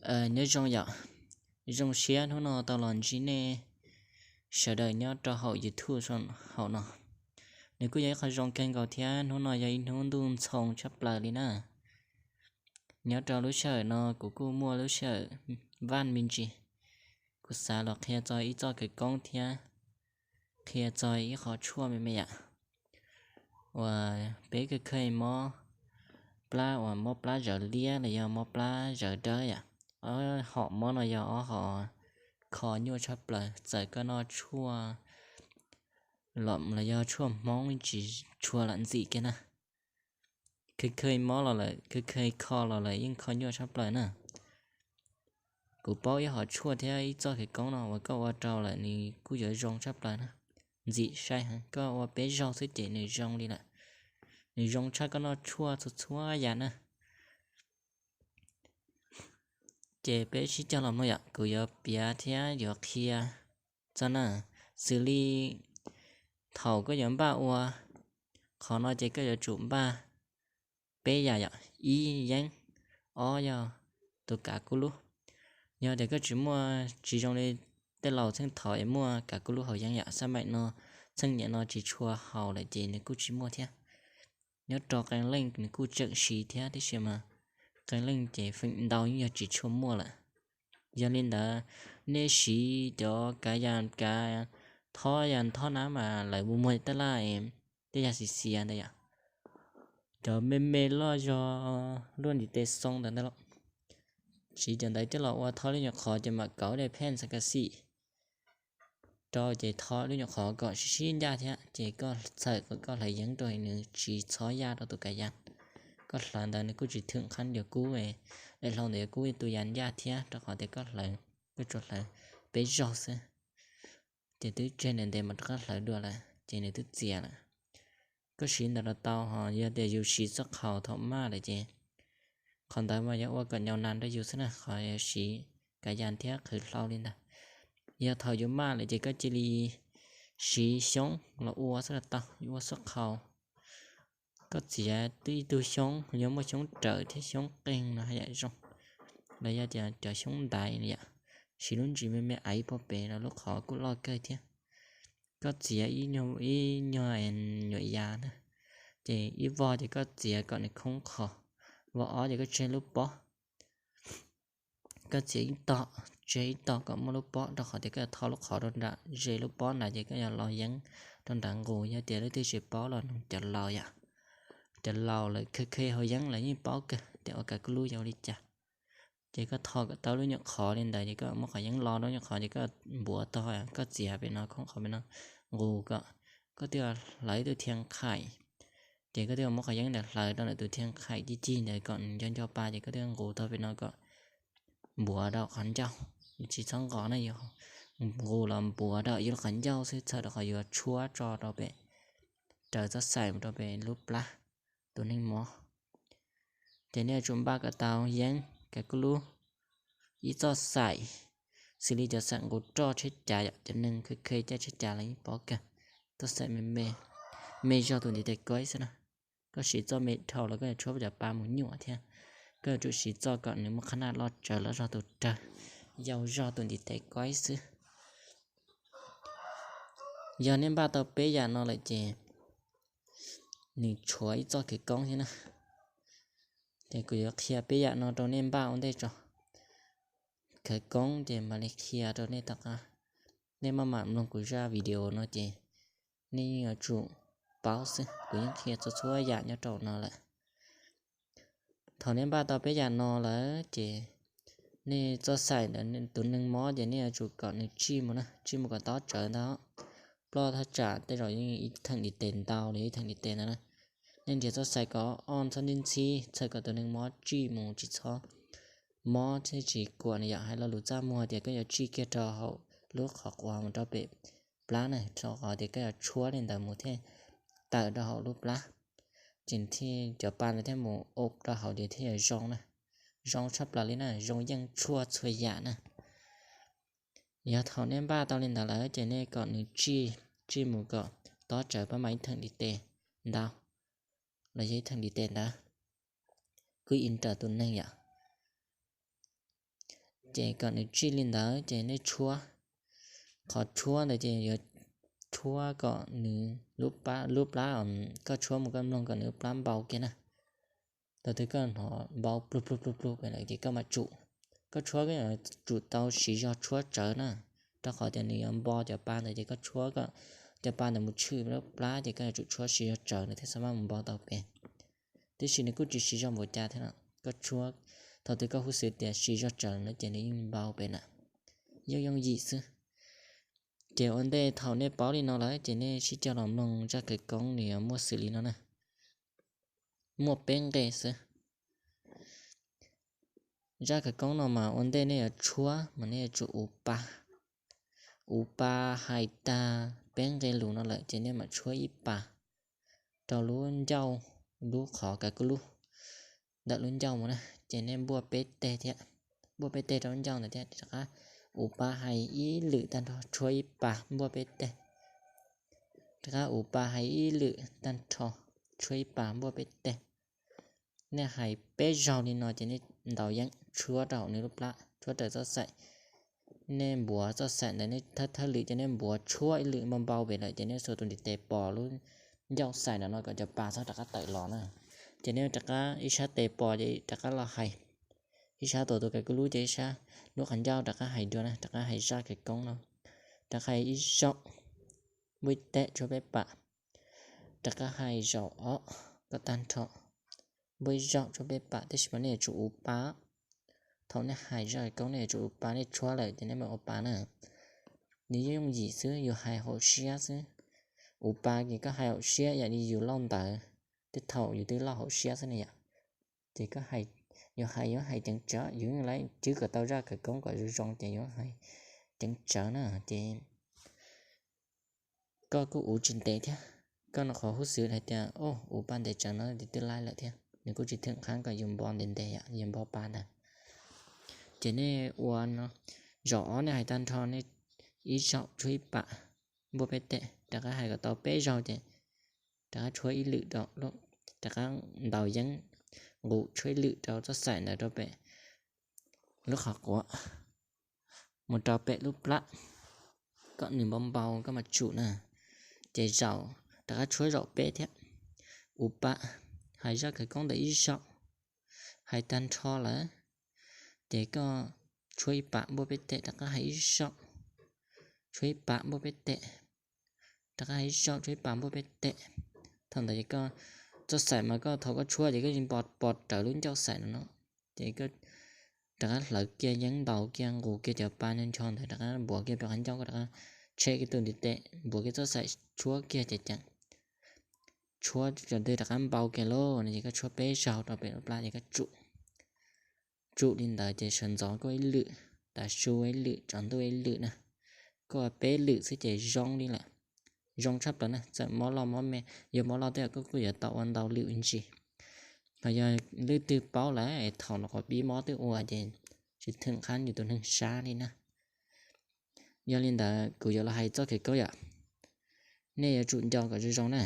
Nyob zoo yom, zoo siab hnub no tau los ntsib nej sawv daws nyob rau hauv YouTube haum no. Nws kuj yog ib qho zoo kawg nkaus thiab hnub no yog ib hnub ntuj ntxhoo tshaj plaws li na. Nyob rau lub sij hawm no kuv kuj muaj lub sij hawm vaj me ntsis, kuv xav los qhia txog ib txoj khawv koob thiab qhia txog ib qho tshuaj me me yom, uas peb kheej kheej mob plab uas mob plab zawv liab los yog mob plab zawv dawb yom. Ob hom mob no yog ob hom kho nyuaj tshaj plaws, txawm koj noj tshuaj los los yog tshuaj Hmoob tsis tshua lam ntxim kiag na. Kheej kheej mob los lawm, kheej kheej kho los lawm yeej kho nyuaj tshaj plaws na. Kuv paub ib hom tshuaj thiab ib txoj khawv koob no uas koj ua rau lawm nws kuj yuav zoo tshaj plaws na. Ntxim saib heev, koj ua peb zaug xwb ces nws zoo li lawm. Nws zoo tshaj koj noj tshuaj txhua txhua yam na. Ces peb sib cog los mloog yom, kuv yuav piav thiab yuav qhia txog na, xws li thaum koj yuav npaj ua qhov no ces koj yuav tsum npaj peb yam yom, ib yeeb, ob yog tus kav kub lub. Yog tias koj tsis muaj, tsis zoo li tej laus txheej thaum es muaj kav kub lub haus yeeb yom, xab maim no txheej niam no tsis tshua haus lawm ces nws kuj tsis muaj thiab. Nyob rau qee leej nws kuj tseem siv thiab tiam sis mas qee leej ces feem ntau yeej yog tsis tshua muaj lawm. Yog li ntawd, nej siv cov kav yas kav thob yas thob nab mas lawv mus muag tej laj tej yas xiv xiav ntawd yom, cov me me loj zog luaj ntiv tes xoo ntawd ntag los, siv cov ntawd coj los ua thob lub nyuam qhov ces mam kauv daim pheej xas kas xim rau ces thob lub nyuam qhov kom sib sib ncaj thiab ces koj txhawm kom koj hlawv yeeb rau nws tsis txhob yaj rau tus kav yas. Koj hlawv ntawd nws kuj tsis thwm qhab yuav kub, daim hlau ntawd yuav kub tus yas ncaj thiab rau qhov tias koj hlawv, koj tsuas hlawv peb zaug xwb ces twb tseg ntev ntev mas rov qab hlawv dua lawm ces nws twb txias lawm. Koj siv ntawd los tau, ho yog tias yus siv txoj qhaus thaum maj lawm ces qhov ntawd mas yog ua kom nyau nas rau yus xwb na, qhov yus siv kav yas thiab qhwv hlau li ntawd. Yog thaum yus maj lawm ces koj cia li siv xyoob los ua xwb los tau, ua txoj qhaus. Koj txiav ib tug xyoob, yog muaj xyoob rawm thiab xyoob qeeg no haj yam zoo, los yog tias cov xyoob ntaiv yom, siv lub ntsis me me aiv pog pem los lub qhov kuj loj kawg thiab. Koj txiav ib nyuag nyuam yas na, ces ib vog ces koj txiav kom nws khoob qhov, vog ob ces koj tseg lub pob. Koj txiav ib tog, tseg ib tog kom muaj lub pob, rau qhov tias koj tho lub qhov rau nram ze lub pob nrad ces koj yuav los yeeb rau nrad nqus. Yog tias leej twg tsis paub los nug cov laus yom, cov laus lawv kheej kheej haus yeeb lawv yeej paub kawg tias ua kav kub lub yog ua li cas. Ces koj tho kom tau lub nyuam qhov li ntawd ces koj muab qhov yeeb lo rau nyuam qhov ces koj npuav tog, koj txiav pem no khoob qhov pem no nqus kom koj twb hlawv ib tug thiaj nqhaim. Ces koj twb muab qhov yeeb ntawd hlawv rau ntawm tus thiaj nqhaim cig cig ntawd kom nws nco nco pa ces koj twb nqus tog pem no kom npuav rau qhov ncauj, tsis txhob nqos na, yus nqus los npuav rau yus lub qhov ncauj xwb, txhawm rau qhov yuav tshuab tso rau pem, raws txoj xaim mus rau pem lub plab tus neeg mob. Ces nej yuav tsum npaj kom tau yeeb, kav kub lub, ib txoj xaim, xws li cov xaim nqus roj tsheb cav yom, cov neeg kheej kheej caij tsheb cav los yeej paub kawg, txoj xaim me me, me zog tus ntiv tes kaib xwb na. Koj siv txoj me dhau los koj yuav tshuab cov pa mus nyuam thiab. Koj yuav tsum siv txoj kom nws muaj qhab naj loj tsawv loj zog tus rawg, yau zog tus ntiv tes kaib xwb. Yog nej npaj tau peb yam no lawm ces nws tshuav ib txoj khawv koob thiab na. Ces kuv yuav qhia peb yam no rau nej npaj ua ntej tso. Khawv koob ces mam li qhia rau nej tom qab. Nej maj mam mloog kuv zaj video no ces nej yeej yuav tsum paub xwb, kuv yeej qhia txhua txhua yam nyob rau no lawm. Thaum nej npaj tau peb yam no lawm ces nej txoj xaim ntawd tus neeg mob ces nej yuav tsum kom nws tsij mus na, tsij mus kom tob tsawv ntag. Ploj thaj tsam tej zaum yeej ib theem ntiv tes ntau li ib theem ntiv tes ntawd na. Nej nrhiav txoj xaim kom ob txhob ntxhib ntxhib, txhawm kom tus neeg mob tsij mus tsis txhob mob thiab tsis kuam nws yom. Hais lo lus txaj muag tias koj yuav tsij kiag rau hauv lub qhov quav mus rau pem plab na, rau qhov tias koj yuav tshuab li ntawd mus thiaj tawm rau hauv lub plab, ces thiaj cov pa ntawd thiaj mus ua rau hauv ces thiaj yuav zoo na. Zoo tshaj plaws li na, zoo yeej tshuaj txhua yam na. Yog thaum nej npaj tau li ntawd lawm ces nej kom nws tsij, tsij mus kom tob tsawv pab mas ib theem ntiv tes ntau los yog ib theem ntiv tes ntawd, kwj ib nrawm tus neeg yom. Ces kom nws tsij li ntawd ces nej tshuab. Qhov tshuab ntawd ces yuav tshuab kom nws lub plab, lub plab, koj tshuab mus koj mloog kom nws lub plab npau kiag na. Thaum twg koj hnov npau plug plug plug plug pem lawm ces koj mam tsum. Koj tshuab koj yuav tsum tau siv zog tshuab tsawv na, rau qhov tias nws yuav npo cov pa ntawd ces koj tshuab kom cov pa ntawd mus tshwm lub plab ces koj yuav tsum tshuab siv zog tsawv nws thiaj xav maj mus npau tau pem. Tiam sis nws kuj tsis siv zog npaum cas thiab no, koj tshuab, thaum twg koj huj xwm tias siv zog tsawv no ces nws yeej npau pem na. Yooj yooj yim xwb. Ces ua ntej thaum nej paub li no lawm ces nej sib cog los mloog zaj khawv koob nws yuav muaj xws li no na. Muaj peb nqe xwb. Zaj khawv koob no mas ua ntej nej yuav tshuab mas nej yuav tsum uv pa. Uv pa hais tag peb nqe lus no lawm ces nej mam tshuab ib pas rau lub ncauj, lub qhov kav kuj lub, ntawm lub ncauj mus na, ces nej npuaj peb teg thiab. Npuaj peb teg rau lub ncauj ntawd thiab rov qab uv pa hais ib lwm tag nrho tshuab ib pas npuaj peb teg. Rov qab uv pa hais ib lwm tag nrho tshuab ib pas npuaj peb teg. Nej hais peb zaug li no ces nej ntaus yeeb tshuab rau hauv nws lub plab, tshuab raws txoj xaim. Nej npuav txoj xaim ntawd, nej thawj thawj lwm ces nej npuav tshuab ib lwm npau npau pem lawm ces nej xuas tus ntiv tes pos lub ncauj xaim ntawm no kom cov pa txhob rov qab tawm los na. Ces nej rov qab ib sab tes pos ces rov qab los hais, ib sab tos tus kav kuj lub ces ib sab lub qhov ncauj rov qab hais dua na, rov qab hais zaj khawv koob no. Rov qab hais ib zaug, npuaj ib teg tshuab peb pas. Rov qab hais zaum ob kom tag nrho, npuaj ib zaug tshuab peb pas, tab sis mas nej yuav tsum uv pa. Thaum nej hais zaj khawv koob nej yuav tsum uv pa, nej tshuab lawm ces nej mam uv pa na. Nws yooj yooj yim xwb, yus hais hauv siab xwb. Uv pa ces koj hais hauv siab yam li yus lauj ntawv, tej thaum yus twb lauj hauv siab xwb ne yom. Ces koj hais, yus hais yuav hais ceev tsawv, yus yeej laib tswb kom tau zaj khawv koob kom zoo zoo ces yuav hais ceev tsawv na ces koj kuj uv tsis ntev thiab. Koj nov qhov huj xwm hais tias, o, uv pa ntev tsawv no ces twb laib lawm thiab, nws kuj tsis theem qhab kom yus npo ntev ntev yom, yus npo pa ntawd. Ces nej ua no, zaum ob nej hais tag nrho nej ib zaug tshuab ib pas npuaj peb teg, rov qab hais kom tau peb zaug ces rov qab tshuab ib lwm rau, rov qab ntaus yeeb nqus tshuab ib lwm rau txoj xaim ntawd rau pem lub qhov quav mus rau pem lub plab kom nws npau npau koj mam tsum na. Ces zaum, rov qab tshuab zaum peb thiab, uv pa, hais zaj khawv koob ntawd ib zaug, hais tag nrho lawm ces koj tshuab ib pas npuaj peb teg, rov qab hais ib zaug, tshuab ib pas npuaj peb teg, rov qab hais ib zaug tshuab ib pas npuaj peb teg. Thaum ntawd ces koj, txoj xaim mas koj thaum koj tshuab ces koj yeej pos pos raws lub ncauj xaim no no, ces koj rov qab hlawv kiag yeeb ntaus kiag nqus kiag cov pa ncho ncho ntawd rov qab npuav kiag pem qhov ncauj, koj rov qab tshem kiag tus ntiv tes npuav kiag txoj xaim tshuab kiag ces ceev, tshuab thaum twg rov qab npau kiag lauj no ces koj tshuab peb zaug rau pem lub plab ces koj tsum. Tsum li ntawd ces sawv ntxov koj ib lwm, tav su ib lwm, tsaus ntuj ib lwm na. Koj ua peb lwm xwb ces zoo li lawm, zoo tshaj plaws na. Txawm mob loj mob me, yog mob loj tej koj kuj yuav tau ua ntau lwm me ntsis. Ho yog leej twg paub lawm es thaum no qhov pib mob twb ua ces tsis theem qhab yus tus neeg sab li na. Yog li ntawd kuv yuav los hais txoj khawv koob yom, nej yuav tsum nco kom zoo zoo na.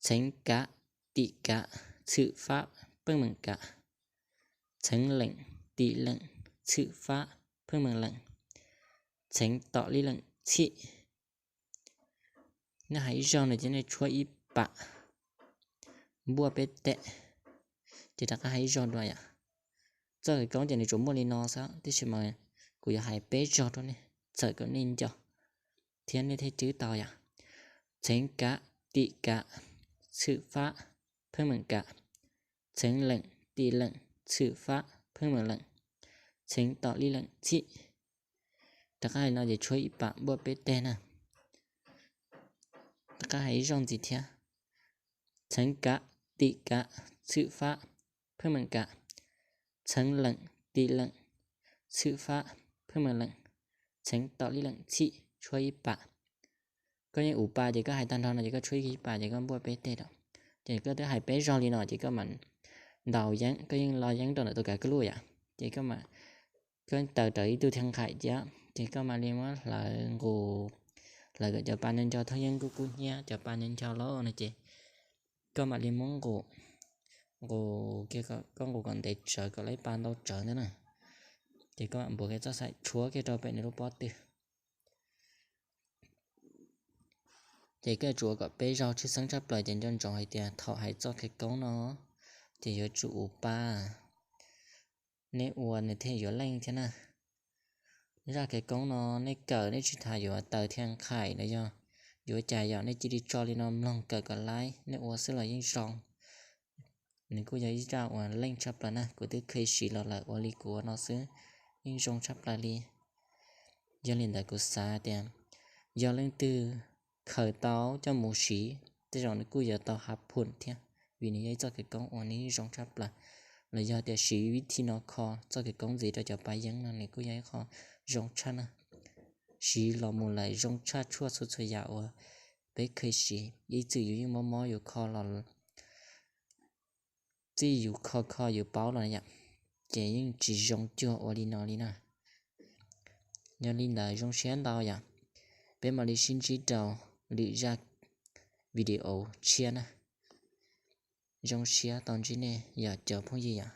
Txheev kav, tim kav, txhwm fab, pheej meem kav. Txheev leem, tim leem, txhwm fab, pheej meem leem. Txheev tom lij leem txhij. Nej hais ib zaug no ces nej tshuab ib pam, npuaj peb teg, ces rov qab hais ib zaug dua yom. Txoj khawv koob ces nws tsuas muaj li no xwb, tab sis mas kuv yuav hais peb zaug rau nej, txawm kom nej nco thiab nej thiaj twb tau yom. Txheev kav, tim kav, txhwm fab, pheej meem kav. Txheev leem, tim leem, txhwm fab, pheej meem leem. Txheev tom lij leem txhij. Rov qab hais no ces tshuab ib pam npuaj peb teg na. Rov qab hais ib zaug ntxiv thiab. Txheev kav, tim kav, txhwm fab, pheej meem kav. Txheev leem, tim leem, txhwm fab, pheej meem leem. Txheev tom lij leem txhij, tshuab ib pam. Koj yeej uv pa ces koj hais tag nrho no ces koj tshuab ib pam ces koj npuaj peb teg rau. Ces koj twb hais peb zaug li no ces koj mam ntaus yeeb, koj yeej lo yeeb rau ntawm tus kav kwj lub yom. Ces koj mam, koj taws rawv ib tug thiaj nqhaim cia, ces koj mam li muab hlawv nqus, hlawv kom cov pa ncho ncho thoob yeeb kub kub hnyiab, cov pa ncho ncho lawm no ces koj mam li muab nqus, nqus kiag, koj nqus kom ntev tsawv kom lawv pa ntau tsawv ntawd na. Ces koj mam npuav kiag txoj xaim tshuab kiag rau pem nws lub pob tw. Ces koj tsuas kom peb zaug tshwj xeeb tshaj plaws ces nco ntsoov hais tias thaum hais txoj khawv koob no ces yuav tsum ua pa, nej ua nws thiaj yuav leej thiab na. Zaj khawv koob no nej kawm nej tsis tas yuav taws thiaj nqhaim los yog yuav cas yom, nej cia li tso li no mloog kawm kom laib, nej ua xwb los yeej zoo. Nws kuj yog ib zaj uas leej tshaj plaws na, kuv twb kheev siv los lawm, ua li kuv ua no xwb yeej zoo tshaj plaws li. Yog li ntawd kuv xav tias yog leej twg khaws tau coj mus siv tej zaum nws kuj yuav tau hav phum thiab, vim nws yog ib txoj khawv koob uas nws yeej zoo tshaj plaws. Los yog tias siv vib thib no kho txoj khawv koob ntxiv rau cov pav yeeb no nws kuj yog ib qho zoo tshaj na. Siv los mus lawm zoo tshaj tshuaj txhua txhua yam uas peb kheev siv, ib txwm yus yeej mob mob yus kho los txij yus kho kho yus paub los yom, ces yeej tsis zoo cuag ua li no li na. Yog li ntawd zoo siab ntau yom, peb mam li sib ntsib rau lwm zaj video tshiab na. Zoo siab tau ntsib nej yom cov phooj ywg yom.